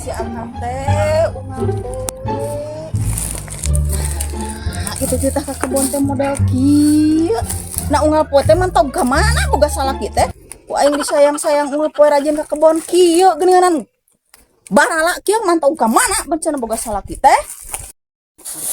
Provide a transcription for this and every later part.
Si Akang teh unggal poe. Nah, itu kita ke kebon teh model kieu. Nah, unggal poe teh mantog ka mana boga salaki teh? Ku aing disayang-sayang, unggal poe rajin ka kebon kieu geuninganan. Barala kieu mantog ka mana bencana boga salaki teh?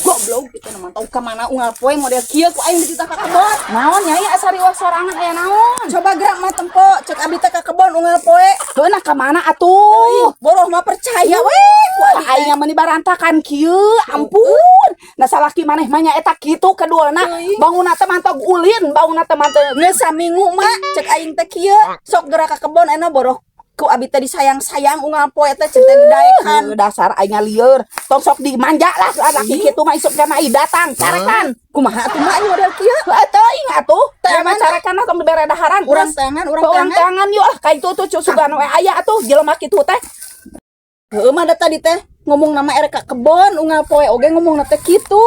Goblok kita mantog ka mana unggal poe model kieu ku aing dititah ka kebon. Naon, Nyai, asa riweuh sorangan, aya naon? Coba gerak mah tempo, cek abi teh ka kebon unggal poe. Heuh, nah ka mana atuh? Boroh mah percaya we ku abi teh. Aing mah barantakan kieu, ampun. Nah, salaki maneh mah nya eta kitu keduana. Bangunna teh mantog ulin, bangunna teh mantog Geus saminggu mah, cek aing teh kieu, sok gerak ka kebon ena, boroh ku abi teh disayang-sayang unggal poe teh, cek teh didaekan. Heuh, dasar aing lieur. Tong sok dimanja lah lalaki kitu mah, isuk mah datang, carekan. Kumaha atuh, mah, model kieu? Heuh, teuing atuh. Teh mah Teangan. Carekan tong dibere daharan. Urang teangan, urang Urang teangan. Teangan yuk ah, ka itu tuh sugan we aya atuh jelema kitu teh. Heuh mah, da tadi teh ngomong nama erek ka kebon unggal poe oge ngomong teh kitu.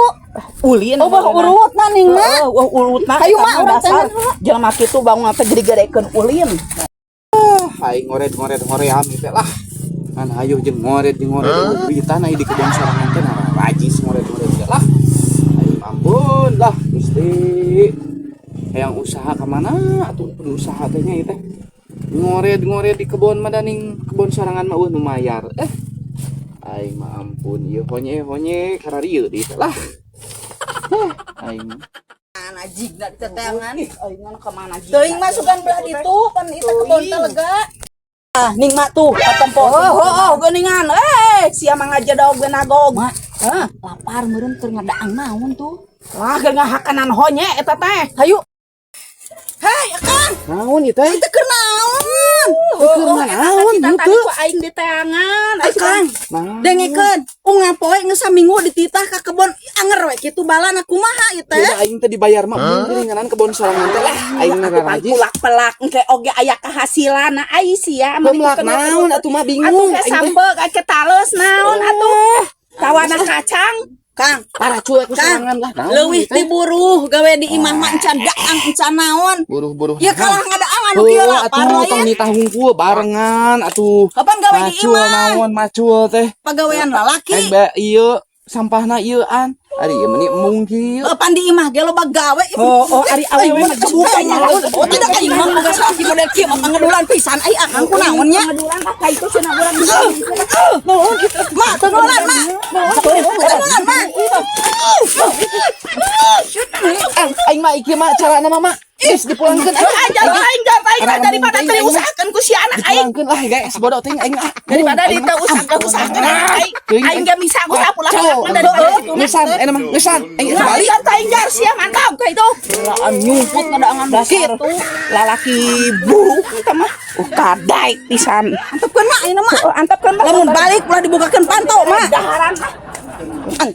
Ulin. Oh, bah urutna ning mah. Heeh, wah urutna. Hayu, eta Mak, mah urang dasar teangan heula. Jelema kitu bangun teh gede-gedekeun ulin. Aing ngored-ngored hoream teh lah. Kan hayu jeung ngored euweuh berita na di kebon sorangan teh, nah rajis ngored-ngored teh lah. Aing ampun lah, Gusti. Hayang usaha ka mana atuh, kudu usaha teh nya ieu teh. Ngored-ngored di kebon mah, ning kebon sorangan mah euweuh nu mayar. Eh. Aing mah ampun ieu honye honye kararieu deui teh lah. Eh, aing Mana jigna di teteangan? Ih, aing mah ka mana jigna? Teuing mah sugan belah ditu pan itu kebon teh lega. Ah, ning mak tuh katempo. Oh, geuningan. Eh, sia mah ngajedog nagog. Mak, Hah? Lapar meureun, keur ngadaang naon tuh? Lah, geus ngahakanan honye eta teh. Hayu. Hei, Akang, Naon ieu teh? itu keur naon? Keur naon Kita tadi henteu? ku aing di teangan. Akang, Naon? Dengekeun, unggal poe geus saminggu dititah ka kebon anger we kitu balana, kumaha ieu teh? Udah aing teh dibayar mah embung geuninganan kebon sorangan teh lah. Aing mah rajis. Pulak-pelak engke oge aya kahasilan ai sia. Melak naon atuh mah, bingung Atuh ke aing teh. sambel ke tales naon atuh. Tawana kacang. Kang, Parah cuek ku Kang, sorangan lah. Naon leuwih ieu teh? ti buruh gawe di imah mah encan daang encan naon. Buruh-buruh. Ya kalah ngadaang anu kieu Oh, lapar atuh lah tong ya. nitah hungkul barengan atuh. Kapan gawe di Macul imah? naon macul teh? Pagawean lalaki. Aing ba ieu sampahna ieu an. Ari ieu meuni embung kieu. Eh, pan di imah ge loba gawe. Oh, ari awewe mah gebukannya. Oh, tidak, aing mah boga salaki model kieu mah pangedulan pisan ai Akang, kunaon nya? Pangedulan lah ka itu cenah urang. Nuhun kitu. Mak, tunggulan, Mak. Tunggulan, Mak. Eh, aing mah ieu mah carana mah, Mak. Geus dipulangkeun aing. Aja aing jar aing daripada teu diusahakeun ku si anak aing. Dipulangkeun lah guys, bodoh teuing aing ah. Daripada diteu usahakeun aing. Aing ge bisa usaha pulang-pulang daripada itu. Ngesan, enak mah ngesan. Aing Balik aing jar sia mantap ka itu. Laan nyumput ngadaangan Dasar kitu. Lalaki buruk eta mah. Kadai pisan. Antepkeun, Mak, ayeuna mah. Oh, antepkeun, Mak. Lamun balik ulah dibukakeun panto, Mak. Daharan ah. Antep.